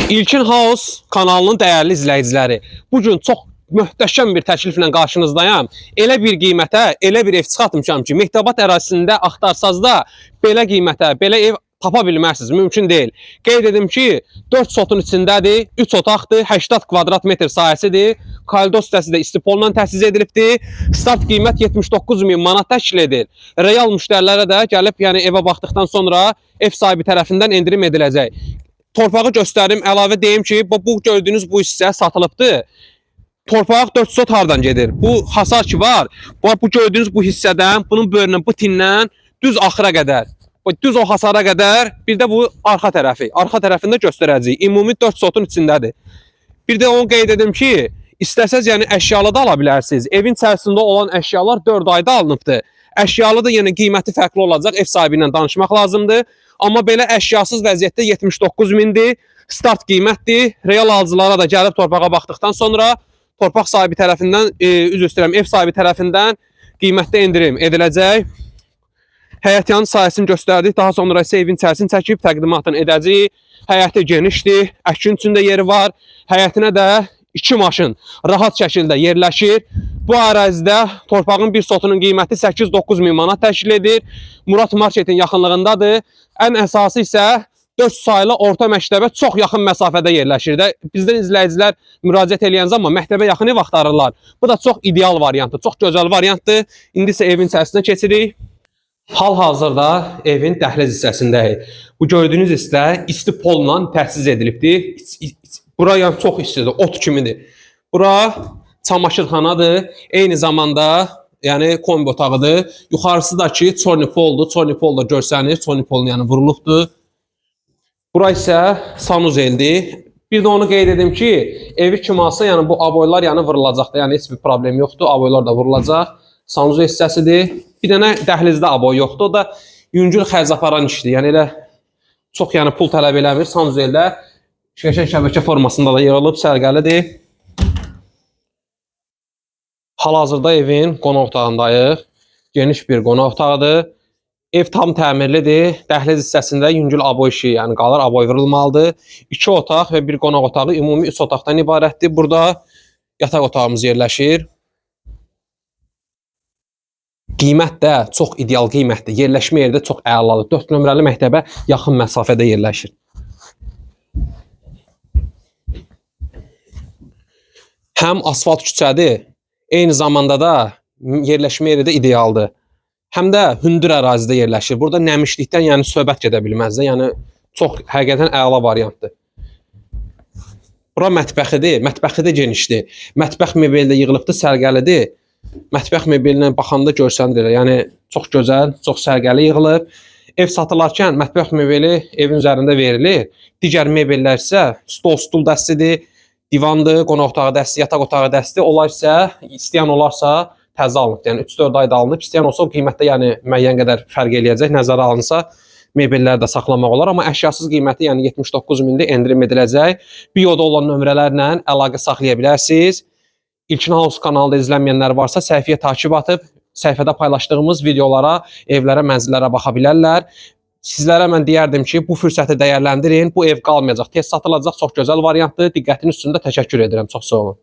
İlkin House kanalının dəyərli izləyiciləri, bu gün çox möhtəşəm bir təkliflə qarşınızdayam. Elə bir qiymətə, elə bir ev çıxartmışam ki, Mehtabat ərazisində axtarsaz da belə qiymətə, belə ev tapa bilməzsiniz, mümkün deyil. Qeyd edim ki, 4 sotun içindədir, 3 otaqdır, 80 kvadrat metr sahəsidir. Koridor hissəsi də istipolla təchiz edilibdir. Start qiymət 79 min manat təşkil edir. Real müştərilərə də gəlib, yəni evə baxdıqdan sonra ev sahibi tərəfindən endirim ediləcək. Torpağı göstərim, əlavə deyim ki, bu gördüyünüz bu hissə satılıbdır. Torpaq 4 sot hardan gedir? Bu hasar ki var, bu gördüyünüz bu hissədən, bunun böyründən, bu tindən düz axıra qədər. Bu düz o hasara qədər, bir də bu arxa tərəfi. Arxa tərəfini də göstərəcəyik. Ümumi 4 sotun içindədir. Bir də onu qeyd edim ki, istəsəz yəni əşyalı da ala bilərsiniz. Evin içərisində olan əşyalar 4 ayda alınıbdır. Əşyalı da yəni qiyməti fərqli olacaq. Ev sahibi ilə danışmaq lazımdır. Amma belə əşyasız vəziyyətdə 79 mindir. Start qiymətdir. Real alıcılara da gəlib torpağa baxdıqdan sonra torpaq sahibi tərəfindən, üzr istəyirəm, ev sahibi tərəfindən qiymətdə endirim ediləcək. Həyətyanı sahəsini göstərdik. Daha sonra isə evin içərisini çəkib təqdimatını edəcəyik. Həyəti genişdir, əkin üçün də yeri var. Həyətinə də 2 maşın rahat şəkildə yerləşir. Bu ərazidə torpağın bir sotunun qiyməti 8-9 min manat təşkil edir. Murad Marketin yaxınlığındadır. Ən əsası isə 4 saylı orta məktəbə çox yaxın məsafədə yerləşir də. Bizdən izləyicilər müraciət eləyən zaman məktəbə yaxın ev axtarırlar. Bu da çox ideal variantdır, çox gözəl variantdır. İndi isə evin içərisinə keçirik. Hal-hazırda evin dəhliz hissəsindəyik. Bu gördüyünüz hissə isti polla təchiz edilibdir. Bura yəni çox istidir, ot kimidir. Bura çamaşırxanadır. Eyni zamanda yəni kombi otağıdır. Yuxarısı da ki çornipoldur. Çornipol da görsənir, çornipolun yəni vurulubdur. Bura isə sanuzeldir. Bir də onu qeyd edim ki, evi kim alsa, yəni bu aboylar yəni vurulacaqdır. Yəni heç bir problem yoxdur. Aboylar da vurulacaq. Sanuzel hissəsidir. Bir dənə dəhlizdə aboy yoxdur. O da yüngül xərc aparan işdir. Yəni elə çox yəni pul tələb eləmir. Sanuzeldə qəşəng şəbəkə formasında da yığılıb, səliqəlidir. Hal-hazırda evin qonaq otağındayıq. Geniş bir qonaq otağıdır. Ev tam təmirlidir. Dəhliz hissəsində yüngül aboy işi, yəni qalır, aboy vurulmalıdır. 2 otaq və bir qonaq otağı, ümumi 3 otaqdan ibarətdir. Burada yataq otağımız yerləşir. Qiymət də çox ideal qiymətdir. Yerləşmə yeri də çox əladır. 4 nömrəli məktəbə yaxın məsafədə yerləşir. Həm asfalt küçədir, eyni zamanda da yerləşmə yeri də idealdır. Həm də hündür ərazidə yerləşir. Burada nəmişlikdən yəni söhbət gedə bilməz də. Yəni çox həqiqətən əla variantdır. Bura mətbəxidir. Mətbəxi də genişdir. Mətbəx mebeli də yığılıbdır, səliqəlidir. Mətbəx mebelinə baxanda görsənir elə. Yəni çox gözəl, çox səliqəli yığılıb. Ev satılarkən mətbəx mebeli evin üzərində verilir. Digər mebellər isə stol, stul dəstidir, divandır, qonaq otağı dəsti, yataq otağı dəsti. Onlar isə istəyən olarsa təzə alınıb. Yəni 3-4 ayda alınıb. İstəyən olsa o qiymətdə yəni müəyyən qədər fərq eləyəcək. Nəzərə alınsa mebelləri də saxlamaq olar, amma əşyasız qiyməti yəni 79 mindir endirim ediləcək. Bioda olan nömrələrlə əlaqə saxlaya bilərsiniz. İlkin House kanalında izlənməyənlər varsa səhifəyə takip atıb səhifədə paylaşdığımız videolara, evlərə, mənzillərə baxa bilərlər. Sizlərə mən deyərdim ki, bu fürsəti dəyərləndirin. Bu ev qalmayacaq, tez satılacaq. Çox gözəl variantdır. Diqqətiniz üçün də təşəkkür edirəm. Çox sağ olun.